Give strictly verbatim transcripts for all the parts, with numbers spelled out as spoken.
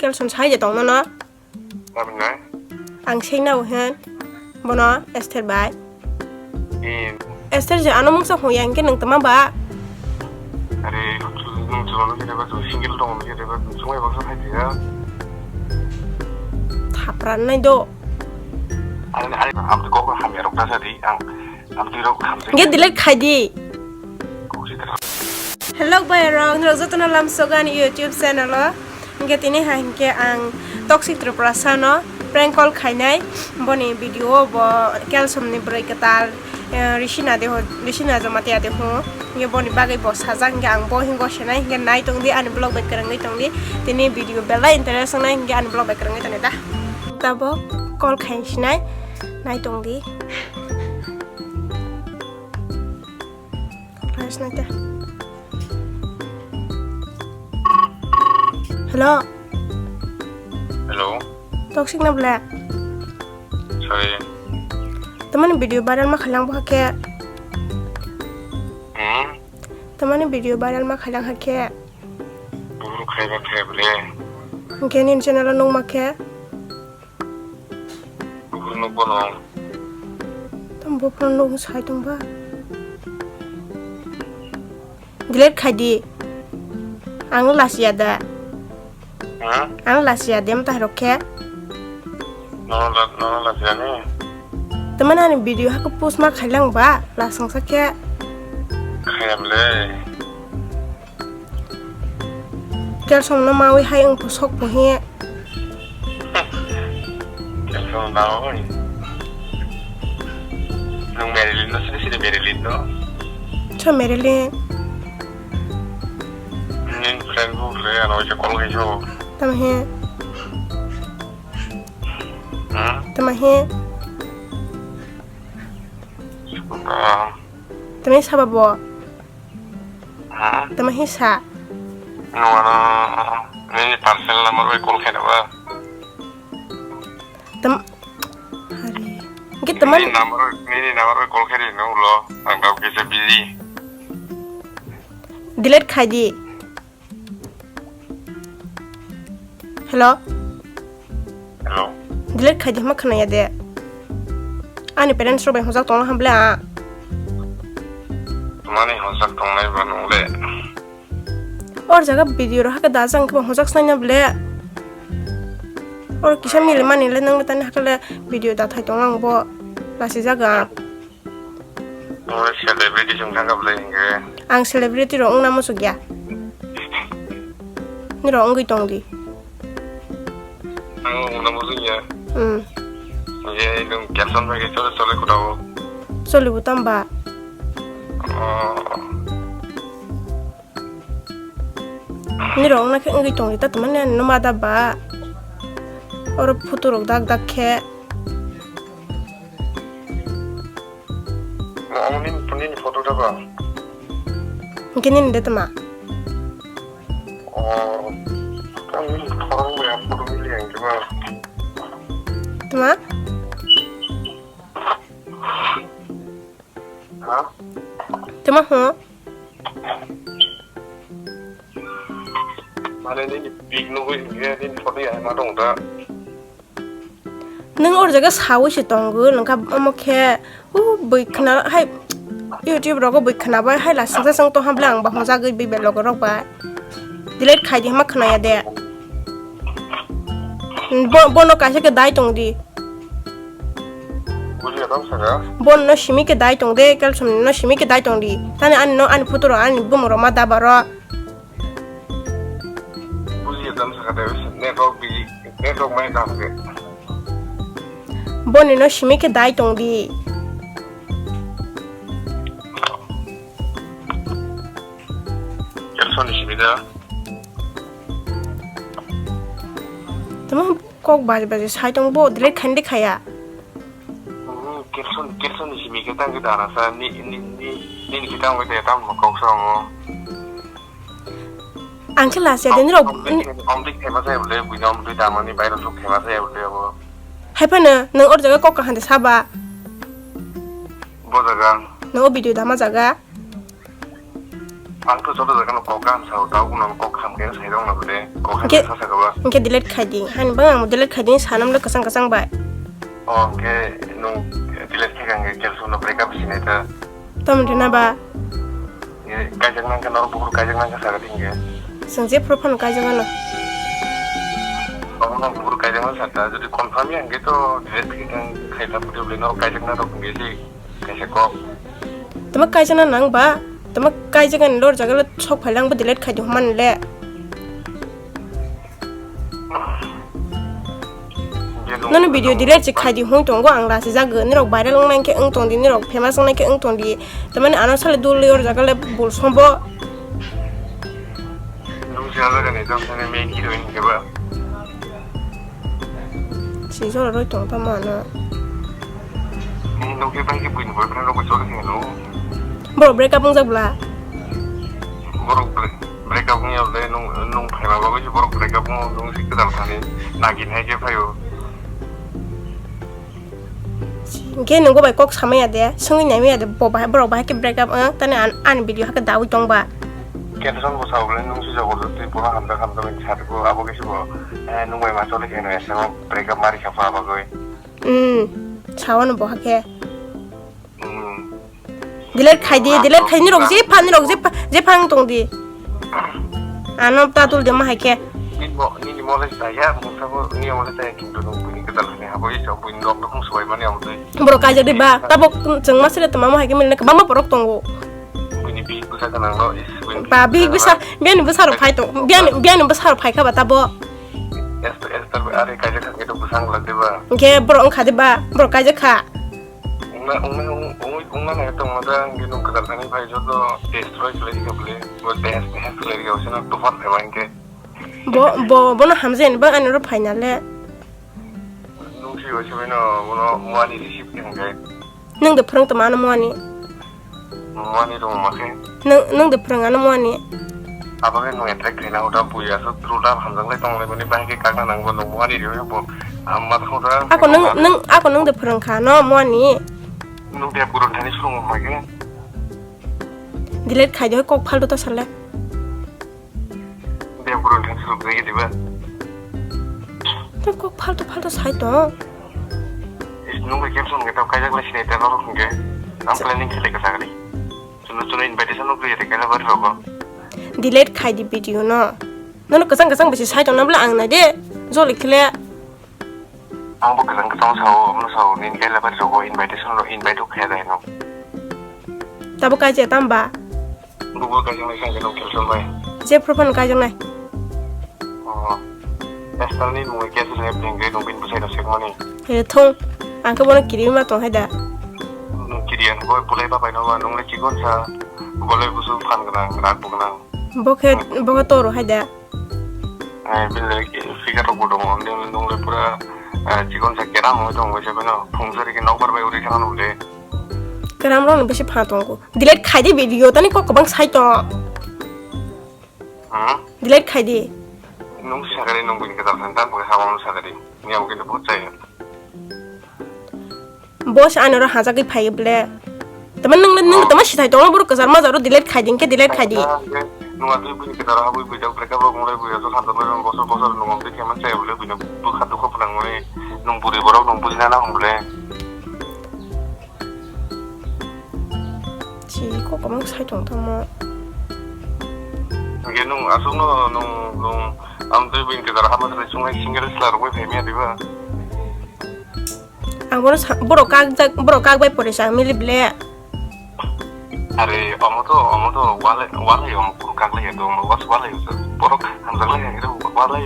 Kelson sai je tong nono. Tamni nai? Ang seng nao hen. Bono Esther bai. Ni. Esther je ano mungsa hung yang ke nang tama ba? Are, nung chulo no kete ba, single tong no kete ba, sumai baksa khai ya. Thapran nai do. Are, are, am to kok ham ya rok ta sa di, ang. Hingke delete khai di. Hello bai rok, norok jotono lamsogo ani YouTube channel o. Hingke tini hai hingke ang Toxic Tripura sano prank call khainai. Boni video o bo Kelsom ni bwrwi kwtal, eh, Risina de ho, Risina Jamatia de ho. Hingke boni bagwi bo sajak, hingke ang bo hingo senai, hingke nai tongdi ani vlog bai kwrwngwi tongdi. Tini video belai interest wngnai, hingke ani vlog bai kwrwngwi tongdi ta. Tabok call khai sinai, nai tongdi. Hello. Hello. Toxic na ble? Sorry. Tamani video viral ma khalang bwkha khe? Hmm? Tamani video viral ma khalang ha khe? Buru khaiba khe ble. Hingke nini channel o nung ma khe? Buphuru nukbo no. Tamo buphuru nuk sai tongba. Delete khai di. Ang lasiya da. Ha? Ang lasiya de mata rok khe. Nono la, nono lasiya ni. Tamani ani video hako post ma khailang ba lasang sa khe. Khayam le. Kelsom no mawi hai wng sok bo hi. Kelsom no mawi. Nung Marilyn no sini sini Marilyn no. Cho Marilyn. Nini friend bu le ano je call khai so. Tama hi. Hmm? Tama hi. Ah. Tama hi saba bo. Ha? Tama hi sa? Nwng ano nini personal number bai call khaina ba? Tam-, hari. Hingke tama nini number, nini number bai call khaidi no ulo. Ang kau kisa busy. Delete khai di. Hello? Hello? Delete khai di, hama khwnaya de. Ani parents rok bai hojak tongna hamble a. Mani hojak tongnai ba nung le. Or jaga video rok hake da jang khe hojak snai na ble. Or kisa mili mani le nang tani hakle video da thai tong ang bo lasi jaga. Omo celebrity song thangkha bwlai hinkhe. Ang celebrity rok wngna muchukya. Nirok wngwi tongdi. Ang wngna muchukya. Hmm. Hinkhe nwng caption bai khe chole chole kwtao. Cholibo tamba. Oh. Nirok wngna khe wngwi tongdi ta tongmani ani numa da ba. Oro photo rok dak dak khe. Mo nini, nini photo da ba? Hingke nini de tama? Oh, ang nini photo bai ang photo mili ang ke ba. Tama? Ha? Tama ho? Mane nini pik nugwi hingke nini photo ya ma tong da. Nwng or jaga sawi se tongo, nongkha omo khe, o bui khna hai YouTube rogo bui khna bai hai lasingsa song tong hamble ang bahong jagwi bibel logo rok bai. Delete khai di hama khna ya de. Bo, bono kaisa khe dai tong di. Bujiya tong saka. Bono simi khe dai tong de, Kelsom no simi khe dai tong di. Tani ani no ani photo ro ani bumung ro ma da baro. Bujiya tong saka de, network bi, network mai tong de. Boni no simi khe dai tong di. Kelsom ni simi da. Tamo kok baji baji sai tong bo, delete khain de khaya. Hmm, Kelsom, Kelsom ni simi khe tang khe dara sa, ni, ni, ni, ni ni khe tang khe tam kok sa mo. Ang khe last ya, deni rok. Om, om, om, om, om, famous ya bole, buino om, dui damani, baino sok famous ya bole, abo. Hai phano, nwng or jaga kok kaham de saba. Bo jaga. Nwng o video dama jaga. Ang to joto jaga no kok kaham sao, tao kuno kok kaham khe sai rok no bwle, kok kaham Hwnkhe, sa sa kaba. Hwnkhe delete khai di. Hani bang ang delete khai di, sanam le kwchang kwchang bai. O, hwnkhe nung delete khai kha hwnkhe Kelson no break up sinai ta. Tamo rina ba? Ye, kaijak nang khe norok bukur kaijak nang khe saga di hwnkhe. Chwng je phuru phano kaijak ano. Omo no bukur kaijak nang sa ta, jodi confirm ya hwnkhe to delete khai kha, khai ta pudi bwle norok kaijak nang rok hwnkhe se. Kaisa kok. Tama kaisa na nang ba? Tama kaisa kan lor jaga le sok phai lang ba delete khai di human le. Nono video delete se khai di hung tongo ang la se jago nirok viral wng nang khe wng tong di nirok famous wng nang khe wng tong di. Tamani ano sale dul lor jaga le bul sombo. Nung si ala gani jam sani main heroine ke ba. Si jora roi tong tamo ano. Ni nung ke bai ke buini boyfriend rok choli ke no. Bro break up wngjak bla. Borok break, break up wngya le nung, nung phaima bagwi se borok break up wngo, nung si kwtal thani nagin hai ke phaio. Hwnkhe nungbo bai kok samaya de, swngwi naimaya de, bo bahai, borok bahai khe break up wng, tani an, ani video hakhe dawi tong ba. Caption bo sao bwle, nung si jabardasti bono hamjak hamjak hinwi sa rwgo, abo khe se bo, eh, nung bai ma choli khe hinwi S M O break up ma rikha pha bagwi. Hmm, sao no bo hakhe. Hmm. Delete khai di, delete khai, nirok je pha, nirok je pha, je pha wng tong di. Ano ta dul de ma hai khe. Nini mo, nini mo le chaya, mungsa bo, nini mo le chaya, kintu nung buini kwtal hani habo, isa buini nok no hung subai mani abo twi. Borok kaijak di ba, tabo chwng ma sile tongma mo hai khe mili na kwbangma borok tongo. Buini bihik bwsa gwnang no, is, buini Ba bihik bwsa, biyani bwsa rok phai tong, biyani, biyani bwsa rok phai kha ba tabo. Esther, Esther, are kaijak kha khe to bwsa wng glak de ba. Hwnkhe borok wng kha de ba, borok kaijak kha. Wngna, wngna, wng-, wng-, wngna nai tongma da, hwnkhe nwng kwtal thani phai joto destroy khlai rikha bwle. Bo tehes, tehes khlai rikha, bwsano tufan phaima hinkhe. Bo, bo, bono hamjani bang ani oro phaina le. Nwng si bai sabaino bono muani receive khe hinkhe. Nwng de phwrwng tongma ano muani. Muani rwngma khe. Nwng, nwng de phwrwng ano muani. Abo khe nwng attract khaina huda bui aswk through love hamjak lai tong lai mani bahai khe kakna nang bo nwng muani rw bo. Amma thang da. Ako nwng, nwng, ako nwng de phwrwng kha no muani. Nwng de buron thani swrwng ma khe. Delete khai de kok phalto ta sale. Be buron thang swrwng de diba. Tei kok phalto phalto sai to. Is nwng bai caption khe tau kaijak lai sinai ta norok hwnkhe. Ang planning khe lai ka sagri. Chwngno chwngno invitation rok rwya rwkha le bari rogo. Delete khai di video no. Nono kwchang kwchang bisi sai tongna bwle ang nai de. Joli khle. Ang bo kwchang kwchang sao, omo sao, nini khe le bari rogo invitation rok invite rok khaya dai no. Tabo kaisa tamba. Google kaisa nai sai no cancel bai. Je profile kaisa nai. Oh. Esther ni mui khe se bring re nung bin bwsai no sekmani. He thung. Ang khe bono kiri ma tong hai da. Nung kiri ang bo bulai ba bai no ba nung le chikon sa. Bolai busu phan gwnang, rak bo gwnang. Bo khe, bo khe toro hai da. Ai bin le figure rok bo dong, nung, nung le pura, eh, chikon sa keram mo dong, se beno phung sari ke nokbar bai uri thang no le. Keram rok ni bisi pha tongo. Delete khai di video, tani kok kwbang sai tong. Hmm? Delete khai di. Nung sakari nung bini kwtal khan tang bwkha hawang sakari. Ni abo kintu bhut chaya. Boss ani ro hajagwi phai ble. Tama nung le nung tama sithai tongo boro kwchar majaro delete khai di, hwnkhe delete khai di. Nung atwi bini kwtal habwi bui jak break up rok nung le bui jak khan tong bosor bosor nung amtwi kheman chaya ble bini bwkha dukha phwnang mani nung buri borok nung bujina na hum ble. Chi kok kwbang sai tong tamo. Hwnkhe nwng aswkno nwng, nwng amtwi bini kwtal hama swlai chwnglai single sla rwgwi phaimaya diba? Ang bono sa-, borok kakjak, borok kak bai pore sa mili ble. Are omo to, omo to walai, walai omo kuru kaklai ya do, omo was walai borok hamjaklai ya, walai.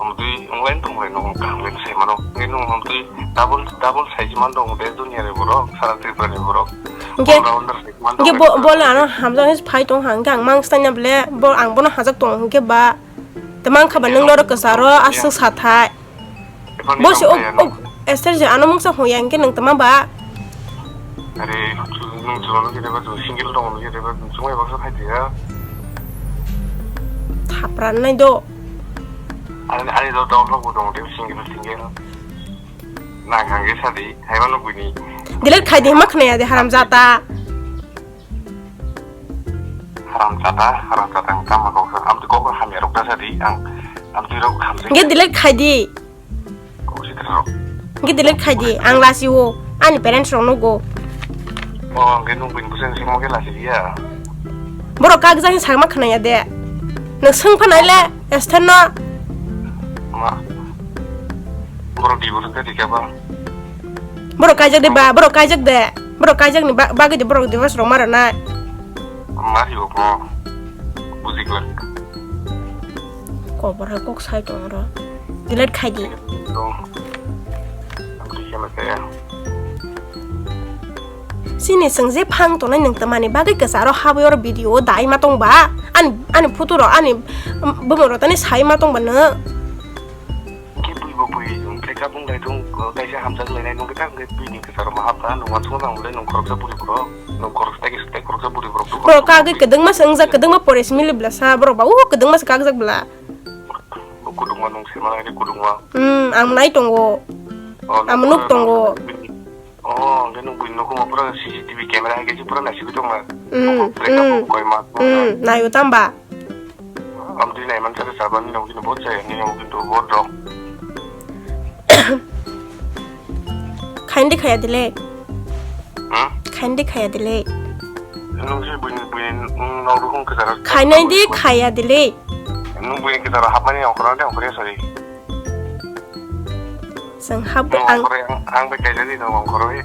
Amtwi wnglaino tonglaino kaham khe sai mano. Hwnkhe nwng amtwi double, double sai se man tong de duniya ni borok, sara Tripura ni borok. Hwnkhe, all rounder sai se man hwnkhe tong bo, lai bole ano hamjaknai phai tong ha, hwnkhe ang mang stai na bole, bo, ang bono hajak tong hwnkhe ba. Tei mang kha ba nwng norok kwcharo aswk sa thai. Bo se o, o, Esther je ano mungsa hwnya hwnkhe nwng tama ba. Are, nwng chwla nw khe deba, single tong nw khe deba, chwng bai baksa phai diya. Thapra nai do. Ani, ani do dog rok bo tongo, tei single, single. Nang hang khe sadi, hai mano buini. Delete khai di, ma khna ya de, haram jata. Haram chata, haram chata ang tama kok sa. Amtwi kok hamya rok dasa di ang. Amtwi rok hamjak. Hingke delete khai di. Kok si kha rok. Hingke delete khai di. Ang lasi o. Ani parents rok no go. O, hingke nung buini bwswng singmo khe lasi ya. Borok kak jani sakma khwnaya de. Nung swng phanai le, Esther no. Ma. Borok divorce khe di khe ba. Borok kaijak de ba, borok kaijak de. Borok kaijak ni ba-, bagwi de borok divorce rok ma rwnai. Ma hibo mo. Buji glak. Kobor hai kok sai tong ro. Delete khai di. Tong. Amtwi khe ma khe ya. Sini swng je phang tongnai nwng tongmani bagwi kwcharo habwi oro video o dai ma tong ba. Ani, ani photo rok, ani, um, bumung rok tani sai ma tong ba nwng. Khe bui bo bui, break up wng lai thung, kaisa hamjak lainai nung khe tak wngkhe bini kwcharo ma hapkha, nung uansukma tang le nung khoroksa buri borok, nung khoroksa tei kisa tei khoroksa buri borok. Bro, kagwi kwdwngma se wngjak, kwdwngma pore simi le bwlasa, borok ba, uh, kwdwngma se kakjak bwla. Bo kwdwngma nung se manai de kwdwngma. Hmm, ang nai tongo. Oh, ang nuk tongo. Oh, hwnkhe nung buini nukhungo pura C C T V camera hai khe pura naisigwi tongma. Hmm, hmm. Break up koi ma. Hmm, naiyo tamba. Amtwi naiman khe sabani nung kino bo chaya, nini nung kintu bo dok. Khaindi khaya dile. Hmm? Khaindi khaya dile. Nung si buini, buini, nung nau rukung khe jara. Khainaidi khaya dile. Nung buini khe jara hapmani ongkhorna de ongkhorya sari. Chwng hapgwi ang, ang bai kaijagwi tongo khoroi.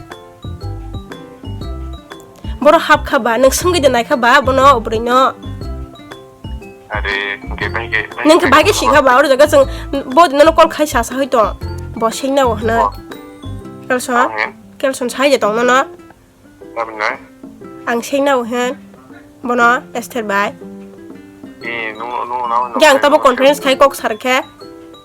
Borok hapkha ba, nwng swngwi de naikha ba bono, bwrwino? Are, hwnkhe bai khe, bai khe. Nwng khe bai khe sikha ba, oro jaga chwng bo nono call khai sa sa hoi tong. Bo sengna o hwna. Bo. Kelson? Ang he? Kelson sai je tong nono. Tamni nai? Ang sengna o hen. Bono Esther bai. E, nung, nung, nung, nung. Yang tabo conference khai kok sar khe.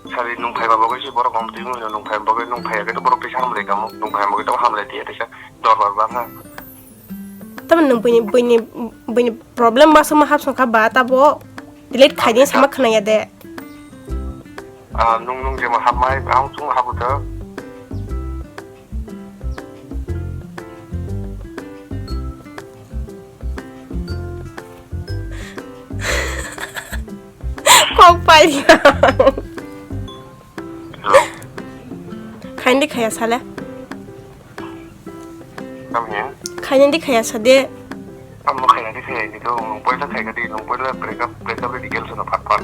Sari nung phai ba bagwi si borok om twi nung phai bagwi nung phai khe to borok twi sam le kamo nung phai bagwi to ham le tiya tisa dorbar ba ha. Tamo nung buini, buini, buini problem ba sama hap songkha ba tabo delete khai din sama khna ya de. Ah, nung, nung jema hapmai, ang chung habu ta. Kok pai. Hello? Khaindi khaya sale. Tamni? Khainaidi khaya sade. Tamno khainaidi khaya di to, nung poila khaika di, nung poila break up, break up di girls no phat phat.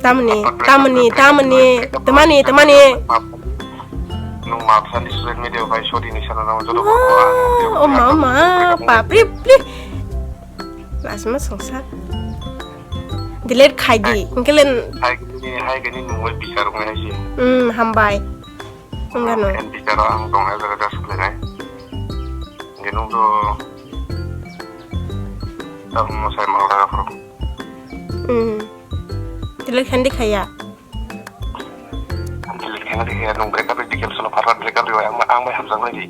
Tamni, phat phat break up, tamni, break up, tamni, break up, tamani, break up, tamani. Nung map sandi social media bai sorry ni sana nang joto. Oh, oh, ma, ma, break up, pa, break up. Pri, pri. Last ma songsa. Delete khai di. Hai. Engkelen. Hai gini, hai gini nung wai bichar ngai si. Hmm, hambai. Wngkha no. Ang teacher o ang tong hai jaga das khlainai. Hingke nung to tabuk no sai mang laga phuru. Hmm. Delete khainaidi khaya. Delete khainaidi khaya, nung break up di, girls no phat phat break up di, ang, ang bai hamjak nai di.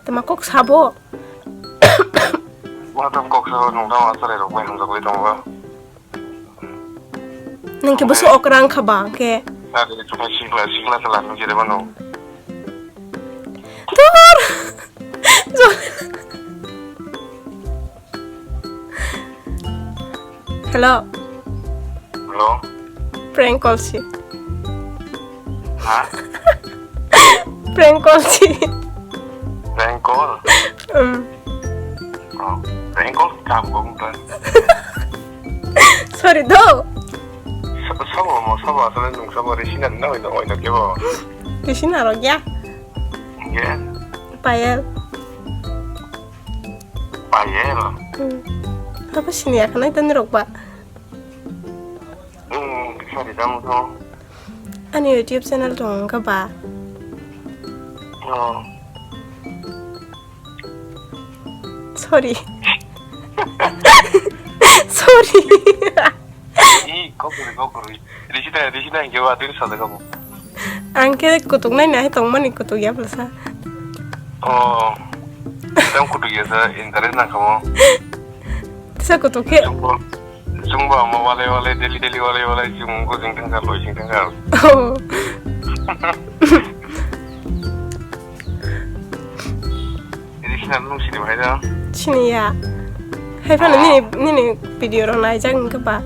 Tama kok sabo. Wah, tam kok sabo, nung tamo aswk rok bai hamjak lai tongo. Nung khe bwswk okra wngkha ba, hwnkhe. Ade, chukha sikla, sikla tala nung jere mano. Dur! Hello. Hello. Prank call si. Ha? Prank call si. Prank call? Um. Oh, prank call kam kok ta. Sorry do. Sabo, sabo, mo sabo, asal nung sabo, risina na, oino, oino kebo. Risina rok ya. Ye. Payel. Payel. Hmm. Apa sini ya, kenai tani rok ba. Hmm, bisa di tamu to. Ani YouTube channel tong ka ba. Oh. Sorry. Sorry. Ih, kok kuri, kok kuri. Risina, risina hingke wa, tini sada kamu. Ang khe kutuk nai nai tongmani kutuk ya bwsa. Oh. Tang kutuk ya sa interest na kamu. Sa kutuk khe. Chungbo, chungbo ama wale wale, daily daily wale wale, chung ko jing tang kar, loi jing tang kar. Oh. Nung sini bahai da? Sini ya. Hai phano nini, nini video rok naijak wngkha ba?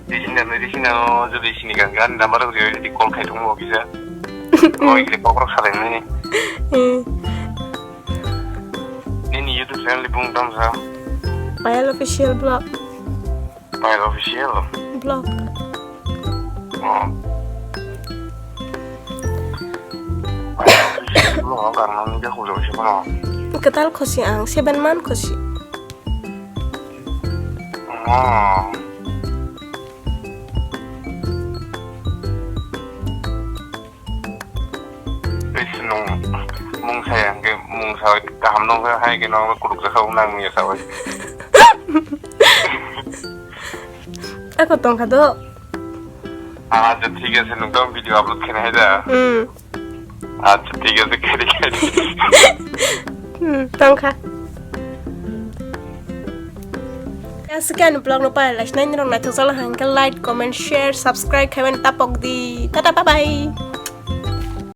Di sini, di sini, oh, jadi sini kan, kan, number rok di call khai tungmo kisa. Oh, ikli kokrok salai nini. Hmm. Nini YouTube channel ni bung tam sa? Payal Official Vlog. Payal Official? Vlog. Oh. Payal Official Vlog, karena nini dia kulo si kono. Ketal khosi ang, seven month khosi. Oh. Is nung mung saya ke mung saya kaham nung saya hai ke nung kuruk saya nang ya saya. Ako tongkha do. Acha thik ase, nung tong video upload khaina hai da. Hmm. Acha thik ase, khaidi khaidi. Hmm, tongkha. Aswk ani vlog no pai lai sinai nirok naithok jala hangke like, comment, share, subscribe khaimani tapok di. Tata, bye bye.